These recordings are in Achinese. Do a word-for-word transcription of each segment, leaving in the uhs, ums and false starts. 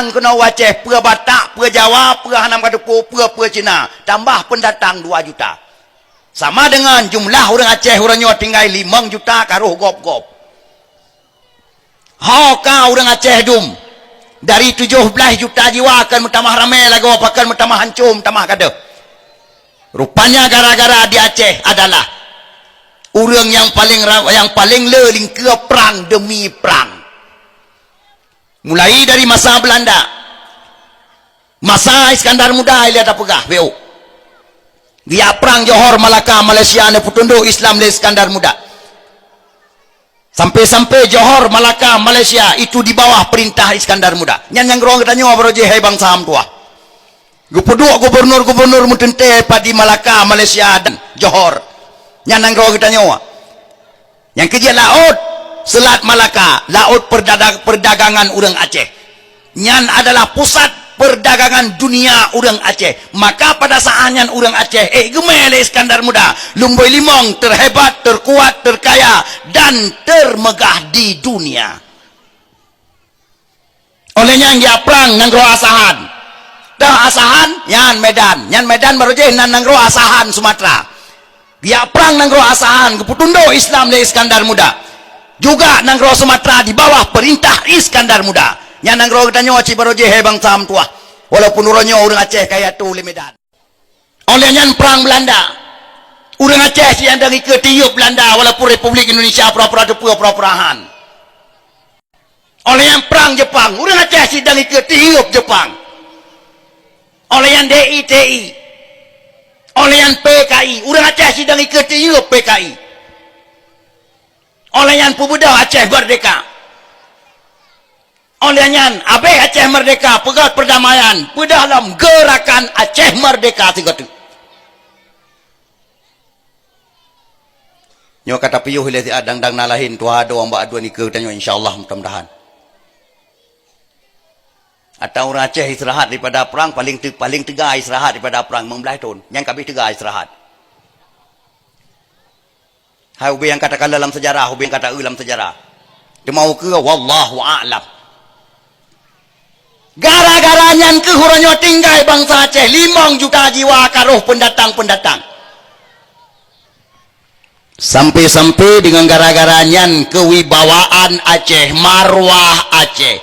keunoe u Aceh, peue Batak, peue Jawa, peue hana meukateupeu, peue, peue Cina, tambah peundatang dua juta. Sama deungon jumlah ureuëng Aceh uroe nyoe tinggai limong juta ka roh gob-gob. Ho ka ureuëng Aceh dum, dari tujoh blaih juta jiwa akan meutamah ramé lagoe, pakon meutamah hancô, meutamah gadôh. Rupanya gara-gara di Aceh adalah ureuëng nyang paleng ra-, nyang paleng le lingkeue prang demi prang. Mulai dari masa Belanda, masa Iskandar Muda, ilée tapeugah, weu. Geujak prang Johor, Malaka, Malaysia, neupeutundok Islam lé Iskandar Muda. Sampai-sampai Johor, Malaka, Malaysia itu di bawah perintah Iskandar Muda. Nyan nyang keurong geutanyoe baroe jih hai bansa meutuwah. Geupeuduek gubernur-gubernur meuteuntée pat di Malaka, Malaysia dan Johor. Nyan nyang keurong geutanyoe. Nyang keujeuet laôt, Selat Malaka, laôt perdada-, perdagangan ureuëng Aceh. Nyan adalah pusat perdagangan dunia ureuëng Aceh. Maka pada saat nyan ureuëng Aceh ék geumé lé Iskandar Muda, lumbôi limong terhebat, terkuat, terkaya, dan termegah di dunia. Oleh nyan geujak prang nanggroe Asahan. Dah Asahan, nyan Medan. Nyan Medan baroe jih nan nanggroe Asahan, Sumatera. Geujak prang nanggroe Asahan, geupeutundok Islam lé Iskandar Muda. Juga nanggroe Sumatera di bawah perintah Iskandar Muda. Nyan nanggroe geutanyoe cit baroe jih hai bansa meutuwah. Walaupun uroe nyoe ureuëng Aceh ka yatu lé Medan. Oleh nyan prang Belanda. Ureuëng Aceh cit nyang dang ikeue tiyueb Belanda, walaupun Republik Indonesia pura-pura teupeue, pura-pura han. Oleh nyan prang Jepang, ureuëng Aceh cit dang ikeue tiyueb Jepang. Oleh nyan D I T I. Oleh nyan P K I, ureuëng Aceh cit dang ikeue tiyueb P K I. Oleh nyan peubeudôh Aceh merdeka. Oleh nyan, abéh Aceh merdeka, peugét perdamaian, peudeuh lom Gerakan Aceh Merdeka sigoe teuk. Nyoe ka tapiôh ilée siat, dang-dang na laén tuha doang bak dua nikeue tanyoe, insya Allah, mudah-mudahan. Atawa ureuëng Aceh istirahat daripada prang, paling te-, paling teuga istirahat daripada prang limong blaih thon. Nyan ka abéh teuga istirahat. Hai ubé nyang ka takalon lam sejarah, ubé nyang ka taeu lam sejarah. Teuma ukeue, wallahu a'lam. Gara-gara nyan keuh uroe nyoe tinggai bansa Aceh limong juta jiwa ka roh peundatang-peundatang. Sampai-sampai dengan gara-gara nyan kewibawaan Aceh, marwah Aceh.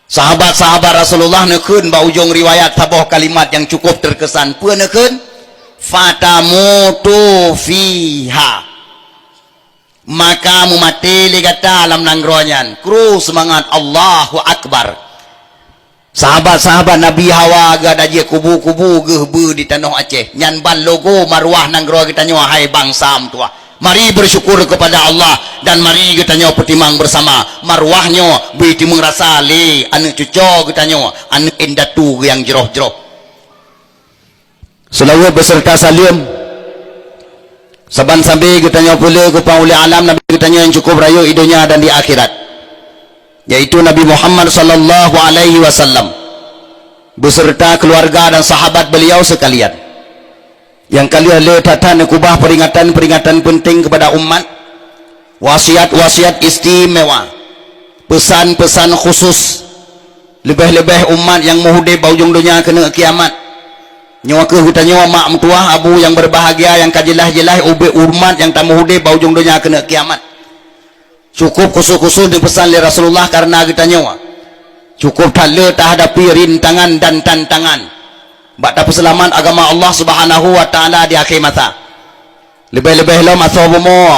Sahabat-sahabat Rasulullah neukheun bak ujong riwayat saboh kalimat nyang cukup terkesan. Peue neukheun? "Fatamutu fiha." Maka meumaté lé gata lam nanggroe nyan. Kru seumangat, Allahu Akbar. Sahabat-sahabat Nabi hawa geuh, ada jeuet kubu-kubu geuh beu di tanoh Aceh. Nyan ban logo marwah nanggroe geutanyoe, hai bansa meutuwah. Mari bersyukur kepada Allah dan mari geutanyoe peutimang bersama. Marwah nyoe beu timeung rasa lé aneuëk cuco geutanyoe, aneuëk indatu nyang jroh-jroh. Seulaweuet beserta saleuem saban sabe geutanyoe peuleueh keu Panghulée Alam, Nabi geutanyoe nyang cukup rayeuk di donya dan di akhirat, yaitu Nabi Muhammad sallallahu alaihi wasallam, beserta keluarga dan sahabat beliau sekalian. Nyang ka lheueh le that-that neukubah peringatan-peringatan penting kepada umat, wasiat-wasiat istimewa, pesan-pesan khusus, leubeh-leubeh umat nyang meuhudeb bak ujong donya keuneuk kiamat. Nyoe keuh geutanyoe mak meutuwah abu nyang berbahagia nyang ka jeulaih-jeulaih ubé umat nyang tameuhudeb bak ujong donya keuneuk kiamat. Cukup khusus-khusus neupeusan lé Rasulullah kareuna geutanyoe. Cukup that le tahadapi rintangan dan tantangan bak tapeuseulamat agama Allah Subhanahu wa Taala di akhé masa. Leubeh-leubeh lom asoe bumoe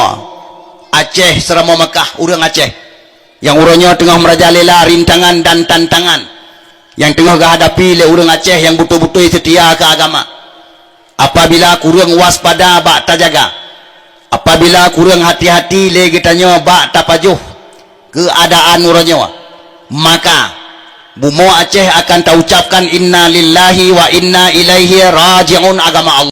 Aceh, Seuramoe Meukah, ureuëng Aceh nyang uroe nyoe teungoh meurajalela rintangan dan tantangan nyang teungoh geuhadapi lé ureuëng Aceh nyang beutôi-beutôi seutia keu agama. Apabila kureueng waspada bak tajaga, apabila kureueng hati-hati lé geutanyoe bak tapajoh keuadaan uroe nyoe, maka bumoe Aceh akan taucapkan inna lillahi wa inna ilaihi raji'un agama Allah.